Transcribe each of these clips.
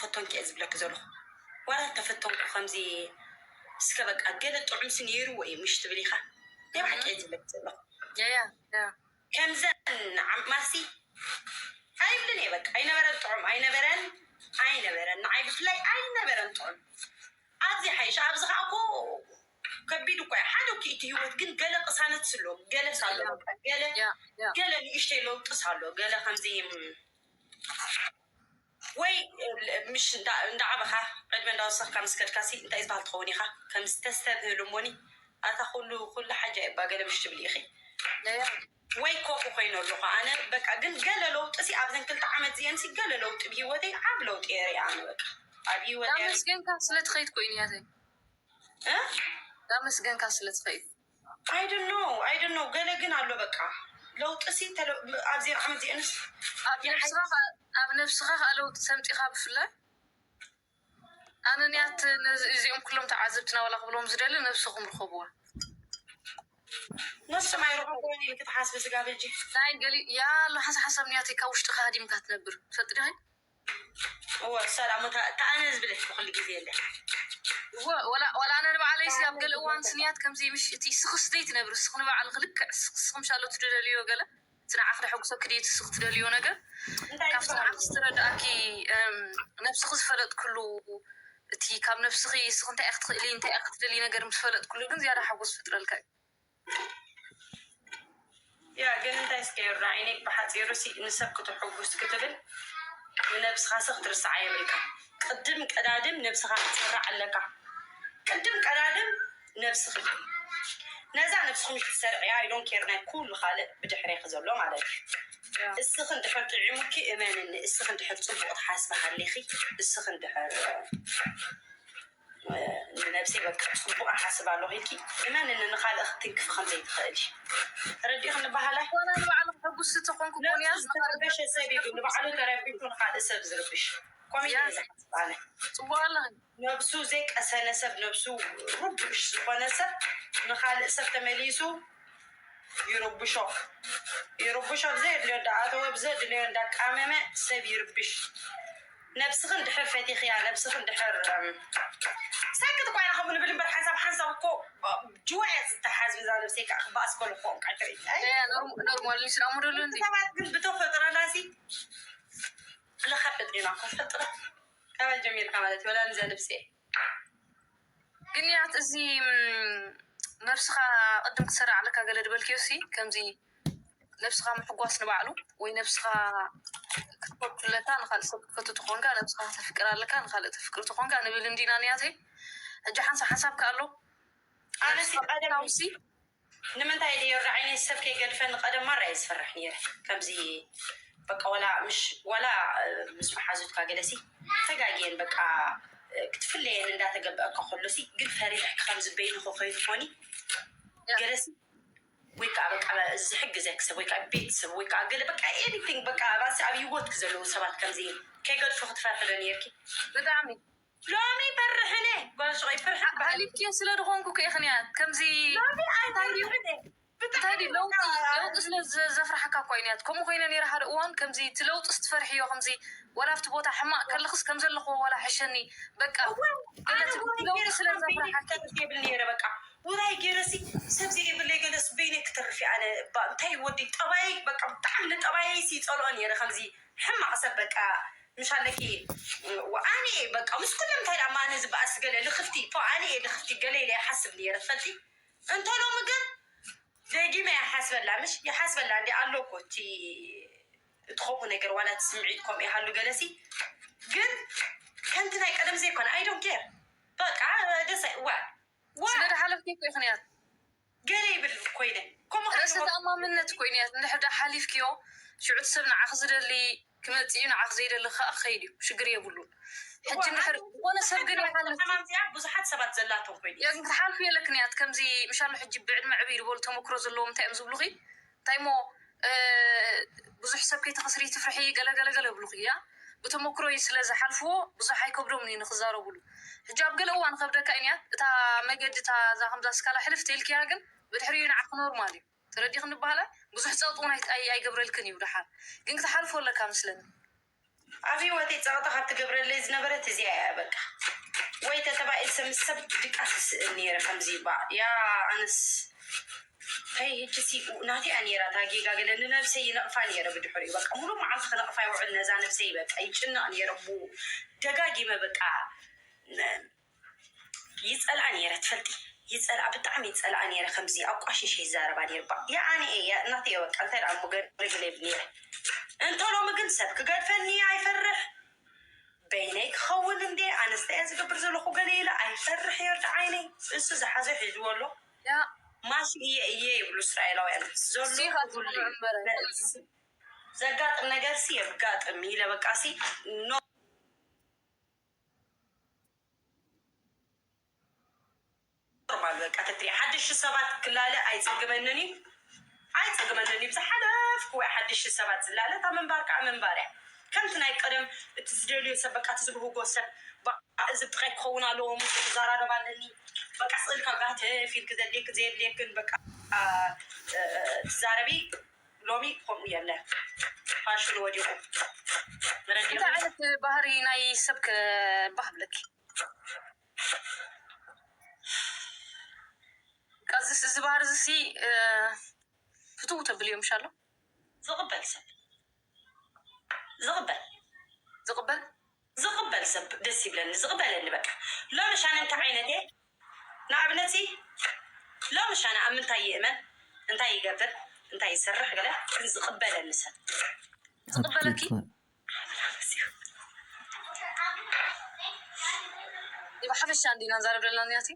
ተፈተንኩ እየ ዝብለኪ ዘለኹ። ዋላ ተፈተንኩ ከምዚ እስከ በቃ ገለ ጥዑምሲ ነይርዎ እዩ ምሽ ትብል ኢኻ። ናይ ብሓቂ እየ ዝብለኪ ዘለኹ። ያ ያ ያ ከምዘን ዓማሲ ኣይብልን እየ በቃ። ኣይነበረን ጥዑም፣ ኣይነበረን፣ ኣይነበረን። ንዓይ ብፍላይ ኣይነበረን ጥዑም። ኣብዚ ሓይሽ ኣብዚ ከዓ እኮ ከቢድ እኮ እዩ። ሓደ እኮ እቲ ህይወት ግን ገለ ቅሳነት ስሎ ገለ ሳሎ በቃ ገለ ያ ያ ገለ ንእሽተይ ለውጥስ ኣሎ ገለ ከምዚ ወይ ምሽ እንዳዓበኻ ዕድመ እንዳወሰኽካ ምስ ከድካሲ እንታይ ዝበሃል ትኸውን ኢኻ ከም ዝተስተብህል እሞኒ ኣታ ኩሉ ኩሉ ሓጃ ይባ ገለ ምሽ ትብል ኢኺ ያ ወይ ኮፉ ኮይኑ ኣለኹ ኣነ በቃ ግን ገለ ለውጥሲ ኣብዘን ክልተ ዓመት እዚአንሲ ገለ ለውጢ ብሂወተይ ዓብ ለውጢ የርኢ ኣነ በቃ ኣብ ዳ ሂወተይ መስገንካ ስለ ትኸይድ ኮይኑ ያተይ እ? ዳ መስገንካ ስለ ትኸይድ I don't know I don't know ገለ ግን ኣሎ በቃ ለውጥሲ ተለ- ኣብዚአን ዓመት እዚአንስ ኣብ ነብስኻ ከ- ኣብ ነብስኻ ከዓ ለውጢ ሰምጢኻ ብፍላይ ኣነ ንያት ነዚ- እዚኦም ኩሎም ተዓዘብትና ዋላ ክብሎም ዝደሊ ነብስኹም ርኸብዋ ነብሶም ኣይረኸብዎን እዮም ክትሓስቢ ስጋ በጂ ናይ ገሊ ያ ኣሎ ሓንሳ ሓሳብ ንያተይ ካብ ውሽጥኻ ሃዲምካ ትነብር ትፈልጥ ዲኺ እወ ሰላም እታ እታ ኣነ ዝብለሽ ብኩሉ ግዜ የለ እወ፣ ወላ ወላ ኣነ ንባዕለይ ሲ ኣብ ገለ እዋን ስንያት ከምዚ ምሽ እቲ ስኽስ ደይ ትነብር ስኽ ንባዕልኺ ልክዕ ስኽ ስኽምሻሎ ትደልዮ ገለ እቲ ንዓኺ ደሐጉሰኪ ድዩ እቲ ስኽ ትደልዮ ነገር እንታይ ካብቲ ንዓኺ ዝተረዳእኪ እም፣ ነብስኺ ዝፈለጥክሉ እቲ ካብ ነብስኺ ስኽ እንታይ ኢኺ ትኽእሊ እንታይ ኢኺ ትደልይ ነገር ምስ ፈለጥክሉ ግን ዝያዳ ሓጎስ ዝፈጥረልካ እዩ ያ ግን እንታይ እስከ ይርዳ ዓይነይ ብሓፂሩ ሲ ንሰብ ክትሕጉስ ክትብል ንነብስኻ ሲ ክትርስዓ የብልካ ቅድም ቀዳድም ነብስኻ ክትሰርዕ ኣለካ ቅድም ቀዳድም ነብስኺ ነዛ ነብስኹም ክትሰርዕያ I don't care ናይ ኩሉ ካልእ ብድሕሬኺ ዘሎ ማለት እዩ እስኺ እንድሕር ጥዒሙኪ እመንኒ እስኺ እንድሕር ፅቡቅ ትሓስቢ ሃሊኺ እስኺ እንድሕር ንነብሰይ በቃ ፅቡቅ እሓስብ ኣለኹ ኢልኪ እመንኒ ንኻልእ ክትንክፊ ከምዘይትኽእሊ ተረዲእኺ ንበሃላይ ዋላ ንባዕሉ ሕጉስ ተኾንኩ ኮንያ ነብሱ ዝተረበሸ ሰብ እዩ ንባዕሉ ተረቢሹ ንኻልእ ሰብ ዝርብሽ ኮሚደ ዝሓስብ ኣነ ፅቡቅ ኣለኺ ነብሱ ዘይቀሰነ ሰብ ነብሱ ርቡሽ ዝኾነ ሰብ ንኻልእ ሰብ ተመሊሱ ይርብሾ ይርብሾ ብዘየድልዮ እንዳኣተወ ብዘድልዮ እንዳቃመመ ሰብ ይርብሽ ነብስኺ እንድሕር ፈቲኽያ ነብስኺ እንድሕር ሳክት እኳ ኢና ከምኡ ንብል እምበር ሓንሳብ ሓንሳብ እኮ ጅዋ እያ ዝተሓዝ ብዛ ነብሰይ ከዓ ክበኣስ ከሎ ክኾን ቃልትርኢ ኖርማል ስራ ሞደሉ እንዲ ሰባት ግን ብተፈጥሮና ሲ ለኸብጥ ኢና ክፈጥረ ካበይ ጀሚርካ ማለት እዩ ወላ ንዛ ነብሰይ ግን ያት እዚ ነብስኻ ቅድም ክትሰርዕ ኣለካ ገለ ድበልክዮ ሲ ከምዚ ነብስኻ ምሕጓስ ንባዕሉ ወይ ነብስኻ ክትፈቱ ኣለካ ንካልእ ሰብ ክትፈቱ ትኾንካ ነብስኻ ከተፍቅር ኣለካ ንካልእ ተፍቅር ትኾንካ ንብል እንዲና ንያተይ ሕጂ ሓንሳ ሓንሳብ ከኣሎ ኣነሲ ቀደም ሲ ንምንታይ ድዮ ዓይነይ ሰብ ከይገድፈኒ ቀደም ማራ እየ ዝፈርሕ ነይረ ከምዚ በቃ ወላ ምሽ ወላ ምስ መሓዙትካ ገለሲ ተጋግየን በቃ ክትፍለየን እንዳተገበአካ ከሎሲ ግን ፈሪሕኪ ከምዚ በይንኹ ከይትኮኒ ገለሲ ወይ ከዓ በቃ ዝሕግዘኪ ሰብ ወይ ከዓ ቤተሰብ ወይ ከዓ ገለ በቃ ኤኒቲንግ በቃ ባሲ ኣብ ህይወትኪ ዘለዉ ሰባት ከምዚ ከይገድፉ ክትፈርሒ ዶ ነርኪ ብጣዕሚ ሎሚ ይፈርሕነ ጓል ሸቆይ ፍርሕት በሃሊ ሓሊፍክዮ ስለ ዝኾንኩ ከ ይኽንያት ከምዚ ሎሚ ኣይፈርሕነ እንታይ ድዩ ለውጢ ለውጢ ስለ ዘ- ዘፍርሓካ እኳ ኢንያት ከምኡ ኮይነ ነይረ ሓደ እዋን ከምዚ እቲ ለውጢ ስትፈርሕዮ ከምዚ ዋላ ኣብቲ ቦታ ሕማቕ ከለኽስ ከም ዘለኹዎ ዋላ ሕሸኒ በቃ ገለ እቲ ለውጢ ስለ ዘፍርሓካ የብል ነይረ በቃ ውራይ ገይረሲ ሰብ ዘይብለይ ገለስ በይነ ክትርፊ ኣነ እባ እንታይ ወዲ ጠባይ በቃ ብጣዕሚ ንጠባየይ ሲፀልኦ ነይረ ከምዚ ሕማቕ ሰብ በቃ ምሻለኪ ኣነ በቃ ምስ ኩሎም እንታይ ደኣ ማነ ዝበኣስ ገለ ልኽፍቲ ፖ ኣነ ልኽፍቲ ገለ ኢለ ይሓስብ ነይረ ትፈልጢ እንተ ሎሚ ግን ደጊመ ይሓስበላ ምሽ ይሓስበላ እንዲ ኣሎ እኮ እቲ እቲ ከምኡ ነገር ዋላ እቲ ስምዒት ከምኡ ይሃሉ ገለሲ ግን ከምቲ ናይ ቀደም ዘይኮነ I don't care በቃ ደስ ዋ ዋ ስለ ዝሓለፍኪ እኮ ይኽንያት ገለ ይብል ኮይነ ከምኡ ርእሰ ተኣማምነት እኮ ኢንያት እንድሕር ዳ ሓሊፍክዮ ሽዑ እቲ ሰብ ንዓኺ ዝደሊ ክመፅእ እዩ ንዓኺ ዘይደሊ ከዓ ክኸይድ እዩ ሽግር የብሉን ሕጂ እንድሕር ዝኾነ ሰብ ግን ይሓልፍ ሕማም እዚኣ ብዙሓት ሰባት ዘላቶም ኮይኑ ያ ግን ክትሓልፉ የለክን እያ ከምዚ ምሻሎ ሕጂ ብዕድመ ዕብይ ዝበሉ ተመክሮ ዘለዎም እንታይ እዮም ዝብሉኺ እንታይ ሞ ብዙሕ ሰብ ከይተኸስሪ ትፍርሒ ገለገለገለ ይብሉኺ እያ ብተመክሮ እዩ ስለ ዝሓልፍዎ ብዙሕ ኣይከብዶምን እዩ ንክዛረቡሉ ሕጂ ኣብ ገለ እዋን ከብደካ እዩ እያ እታ መገዲ እታ እዛ ከምዛ ስካላ ሕልፍ ተይልክያ ግን ብድሕሪኡ ንዓኺ ኖርማል እዩ ተረዲኺ ንበሃላ ብዙሕ ፀውጥ እውን ኣይ- ኣይ- ኣይገብረልክን እዩ ደሓር ግን ክትሓልፎ ኣለካ መስለኒ ኣብ ህይወተይ ጸቕጢ ካብ ትገብረለይ ዝነበረት እዚኣ እያ። በቃ ወይ ተተባኢሰ ምስ ሰብ ድቃስ ስእል ነይረ ከምዚ ባ ያ ኣነስ ከይ ህጅሲ ናቲኣ ነይራ ታጌጋ ገለ ንነብሰይ ይነቕፋ ነይረ። ብድሕሪኡ በቃ ሙሉ መዓልቲ ክነቕፋ ይውዕል ነዛ ነብሰይ። በቃ ይጭነቕ ነይረ ቡ ደጋጊመ በቃ ነ- ይጸልኣ ነይረ ትፈልጢ። ይጸልኣ ብጣዕሚ ይጸልኣ ነይረ። ከምዚ ኣቋሽሽ ይዛረባ ነይረ ባ ያኣኒ እየ እናተ እየ በቃ እንታይ ደኣ እሞ ገርግለ ይብል ነይረ። እንተ ሎሚ ግን ሰብ ክገድፈኒ ኣይፈርሕ። በይነይ ክኸውን እንዴ ኣነስተ እየ ዝገብር ዘለኹ ገለ ኢለ ኣይፈርሕ። የርድ ዓይነይ እሱ ዝሓዘ ሒዝዎ ኣሎ። ያ ማሽ እየ እየ ይብሉ እስራኤላውያን ዘሎ እሱ ኢኻ ኩሉ ትብሎ እምበር። ዘጋጥም ነገር ሲ የጋጥም ኢለ በቃ ሲ ኖ ኖርማል በቃ ተትሪ ሓደሽቲ ሰባት ክላለ ኣይጸግመንን እዩ። ኣይጸግመንን እዩ። ብዝሓለፍኩ ወይ ሓደሽቲ ሰባት ዝላለ እታ ምንባር ከዓ ምንባር እያ። ከምቲ ናይ ቀደም እቲ ዝደልዮ ሰብ በቃ እቲ ዝብህጎ ሰብ በቃ እዚ ብጥቃይ ክኸውን ኣለዎ ምስ ክዛራረብ ኣለኒ በቃ ስእልካ ጋህተፍ ኢልክ ዘድልየክ ዘየድልየክን በቃ እ፣ ትዛረቢ። ሎሚ ከምኡ የለ ፋሽን ወዲቁ መረዲኡ እንታይ ዓይነት ባህሪ ናይ ሰብ ክባህብለኪ ቀዝስ እዚ ባህር እዚ ሲ ፍትው ተብልዮ ምሻሎ ዝቕበል ሰብ ዝቕበል ዝቕበል ዝቕበል ሰብ ደስ ይብለኒ ዝቕበለኒ በቃ ሎሚ ሻነ እንታይ ዓይነት እየ ንኣብነት ሲ ሎሚ ሻነ ኣብ ምንታይ ይእመን እንታይ ይገብር እንታይ ይሰርሕ ገለ ግን ዝቕበለኒ ሰብ ዝቕበለኪ ብሓፈሻ እንዲና ንዛረብ ዘለና ኒያቲ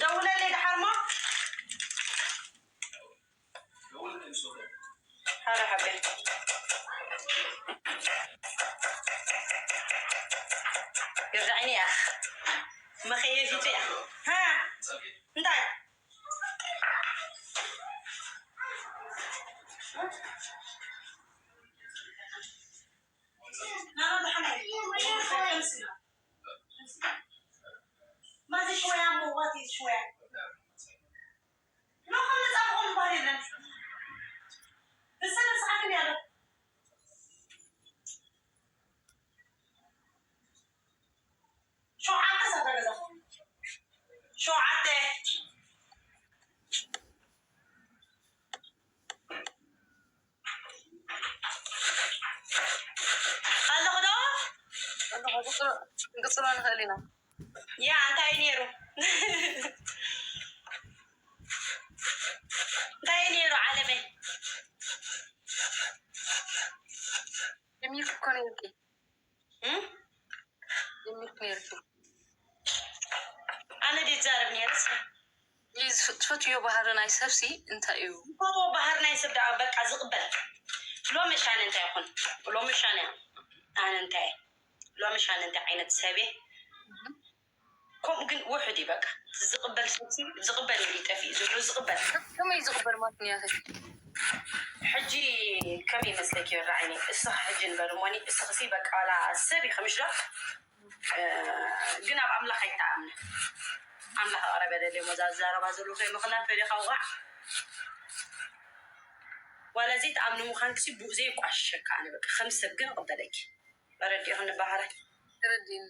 ደውለለይ ደሓርማ ሓረ ሓበይ ገዛዕኒ እያ መኸየፊቱ እያ እንታይ ሸውዓተ ኣለኹ ዶ ክንቅፅሎ ንኽእል ኢና ያ እንታይ ነይሩ እንታይ ነይሩ ዓለመይ ጀሚርኩ እኮ ነይርኪ ጀሚርኩ ነይርኪ ኣነ ድዛረብ ነይርስ ትፈትዮ ባህሪ ናይ ሰብሲ እንታይ እዩ ዝፈትዎ ባህሪ ናይ ሰብ ደኣ በቃ ዝቕበል ሎሚ ሻነ እንታይ ይኹን ሎሚ ሻነ ኣነ እንታይ ሎሚ ሻነ እንታይ ዓይነት ሰብ እየ ከምኡ ግን ውሑድ እዩ በቃ ዝቕበል ሰብሲ ዝቕበል እዩ ጠፊኡ ዘሎ ዝቕበል ከመይ ዝቕበል ማለት ንያተ ሕጂ ከመይ ይመስለኪ ይረዓይኒ እስኻ ሕጂ ንበሪ እሞኒ እስኽሲ በቃ ዋላ ሰብ ኢኺ ምሽ ዶ ግን ኣብ ኣምላኽ ኣይተኣምኒ ኣምላኽ ኣቕረበ ደለ ሞዛ ዝዛረባ ዘለኹ የምኽላ ፈሊኻ ውቓዕ ዋላ ዘይትኣምኒ ምዃንክሲ ብኡ ዘየቋሽሸካ ኣነ በቃ ከም ሰብ ግን እቕበለኪ ተረዲእኽኒ ባህረ ተረዲእኒ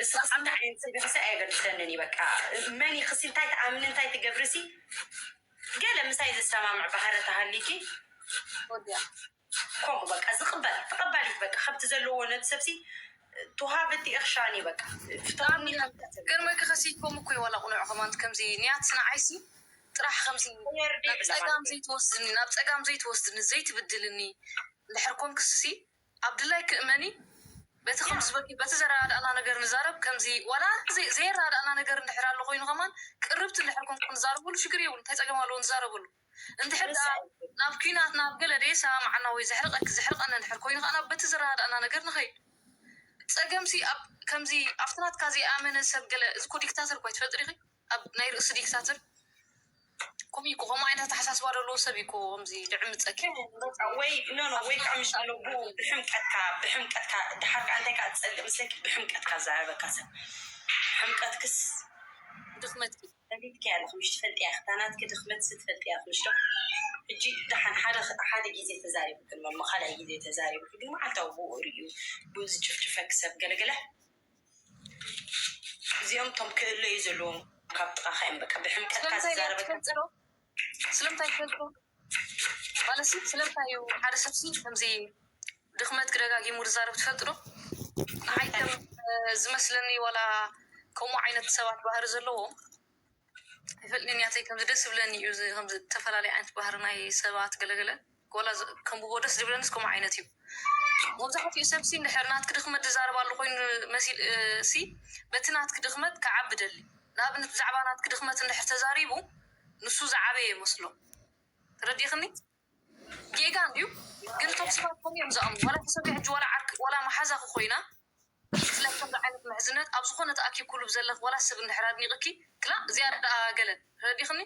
እስኻ እንታይ ዓይነት ሰብ ኢኺ ኣየገድሰንን እዩ በቃ መን ኢኺ እንታይ ትኣምኒ እንታይ ትገብሪ ሲ ገለ ምሳይ ዝሰማምዕ ባህረ ተሃሊኪ ወዲያ ከምኡ በቃ ዝቕበል ተቐባሊት በቃ ከብቲ ዘለዎ ነቲ ሰብሲ ትሃብ እቲ እኽሻኒ በቃ ፍትሃኒ ገርመ ከኸሲ ከምኡ እኮ ዋላ ቁኑዕ ከማንት ከምዚ ንያት ንዓይሲ ጥራሕ ከምዚ ናብ ጸጋም ዘይትወስድኒ ናብ ጸጋም ዘይትወስድኒ ዘይትብድልኒ እንድሕር ኮንክስሲ ኣብ ድላይ ክእመኒ በቲ ከምዚ ዝበልኪ በቲ ዘረዳድኣና ነገር ንዛረብ። ከምዚ ዋላ ዘይ- ዘየረዳድኣና ነገር እንድሕር ኣሎ ኮይኑ ከማን ቅርብቲ እንድሕር ኮንኩም ንዛረበሉ ሽግር የብሉ። እንታይ ጸገም ኣለዎ ንዛረበሉ? እንድሕር ደኣ ናብ ኲናት ናብ ገለ ደየሰማማዓና ወይ ዘሕርቀኪ ዘሕርቀኒ እንድሕር ኮይኑ ከኣ ናብ በቲ ዘረዳድኣና ነገር ንኸይድ። ጸገምሲ ኣብ ከምዚ ኣብቲ ናትካ ዘይኣመነ ሰብ ገለ እዚ እኮ ዲክታተር እኳ ትፈልጢ ዲኺ? ኣብ ናይ ርእሲ ዲክታተር ከምኡ እኮ ከምኡ ዓይነት ኣተሓሳስባ ዘለዎ ሰብ እዩ እኮ ከምዚ ድዕምፀኪ። ወይ ኖ ኖ ወይ ከዓ ምሽ ኣሎ ብኡ ብሕምቀትካ ብሕምቀትካ ድሓር ከዓ እንታይ ከዓ ትፀልእ ምስለኪ ብሕምቀትካ ዝዛረበካ ሰብ ሕምቀትክስ ድኽመትኪ ፈሊጥኪ ኣለኹ ምሽ ትፈልጢ ኢኺ እታ ናትኪ ድኽመት ስትፈልጢ ኢኺ ምሽ ዶ ሕጂ ደሓን ሓደ ሓደ ግዜ ተዛሪብክን መሞ ካልኣይ ግዜ ተዛሪብኪ ግን መዓልታዊ ብኡ ርእዩ ብኡ ዝጭፍጭፈኪ ሰብ ገለገለ እዚኦም እቶም ክእለዩ ዘለዎም ካብ ጥቃካ እዮም በቃ ብሕምቀትካ ስለምንታይ ዝዛረበካ ትፈልጥሮ ስለምንታይ ትፈልጥሮ ማለት ሲ ስለምንታይ እዩ ሓደ ሰብሲ ከምዚ ድኽመት ክደጋጊሙ ዝዛረብ ትፈልጥሮ ንዓይ ከም ዝመስለኒ ዋላ ከምኡ ዓይነት ሰባት ባህሪ ዘለዎ ኣይፈልጥን ያተይ ከምዚ ደስ ዝብለኒ እዩ እዚ ከምዚ ዝተፈላለዩ ዓይነት ባህሪ ናይ ሰባት ገለገለ ዋላ ዝ- ከንብቦ ደስ ዝብለንስ ከምኡ ዓይነት እዩ መብዛሕትኡ ሰብሲ እንድሕር ናትኪ ድኽመት ዝዛረብ ኣሎ ኮይኑ መሲል እ፣ ሲ በቲ ናትኪ ድኽመት ክዓቢ ደሊ ንኣብነት ብዛዕባ ናትኪ ድኽመት እንድሕር ተዛሪቡ ንሱ ዝዓበየ ይመስሎ ተረዲኽኒ ጌጋ እንድዩ ግን እቶም ሰባት ከምኡ እዮም ዝኣምኑ ዋላ ሕሰቢ ሕጂ ዋላ ዓርክ ዋላ መሓዛ ክኮይና ብፍላይ ከምዚ ዓይነት ምሕዝነት ኣብ ዝኾነ ተኣኪብኩሉ ብዘለኽ ዋላ ሰብ እንድሕር ኣድኒቕኪ ክላ ዝያዳ ገለ ተረዲኽኒ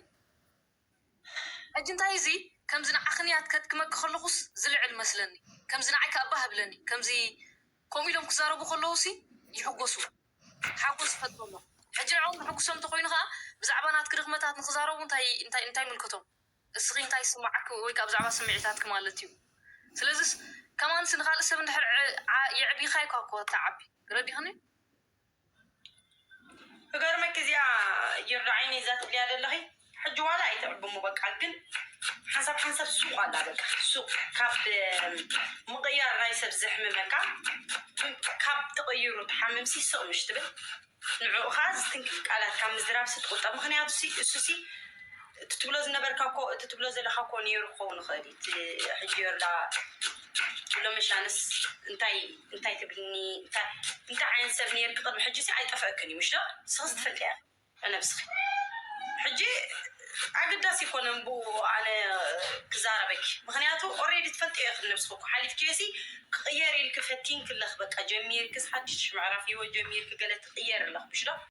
ሕጂ እንታይ እዚ ከምዚ ንዓኽንያት ከድክመኪ ከለኹስ ዝልዕል መስለኒ ከምዚ ንዓይ ከኣ ባህ ብለኒ ከምዚ ከምኡ ኢሎም ክዛረቡ ከለዉ ሲ ይሕጎሱ ሓጎስ ይፈጥረሎም ሕጂ ንዕኦም ብሕጉሶም እንተኮይኑ ከዓ ብዛዕባ ናትኪ ድኽመታት ንክዛረቡ እንታይ እንታይ እንታይ ምልከቶም እስኺ እንታይ ይስማዓኪ ወይ ከዓ ብዛዕባ ስምዒታትኪ ማለት እዩ ስለዚስ ከማንስ ንካልእ ሰብ እንድሕር ዕ- ዓ- የዕቢኻ ይኳ እኮ ተዓቢ ረዲኽኒ ክገርመኪ እዚኣ ይርዳዓይኒ እዛ ትብልያ ዘለኺ ሕጂ ዋላ ኣይትዕብሙ በቃ ግን ሓንሳብ ሓንሳብ ሱቕ ኣላ በቃ ሱቕ ካብ ምቕያር ናይ ሰብ ዘሕምመካ ካብ ተቐይሩ ትሓምምሲ ስቕ ምሽ ትብል ንዕኡ ከዓ ዝትንክፍ ቃላት ካብ ምዝራብ ስትቁጠብ ምክንያቱ እሱሲ እቲ ትብሎ ዝነበርካ እኮ እቲ ትብሎ ዘለካ እኮ ነይሩ ክኸውን ይኽእል እዩ ሕጂ ዮርዳ ሎምሻንስ እንታይ እንታይ ትብልኒ እንታይ ዓይነት ሰብ ነይርኪ ቅድሚ ሕጂ ሲ ኣይጠፍአክን እዩ ምሽ ዶ ንስኽስ ትፈልጥያ ነብስኺ ሕጂ ኣገዳሲ ይኮነን ብኡ ኣነ ክዛረበኪ ምክንያቱ ኦሬዲ ትፈልጥዮ ኢኺ ነብስኺ እኮ ሓሊፍክዮ ሲ ክቅየር ኢልኪ ፈቲንኪ ኣለኺ በቃ ጀሚርኪ ሓድሽ ምዕራፍ ህይወት ጀሚርኪ ገለ ትቅየር ኣለኺ ምሽ ዶ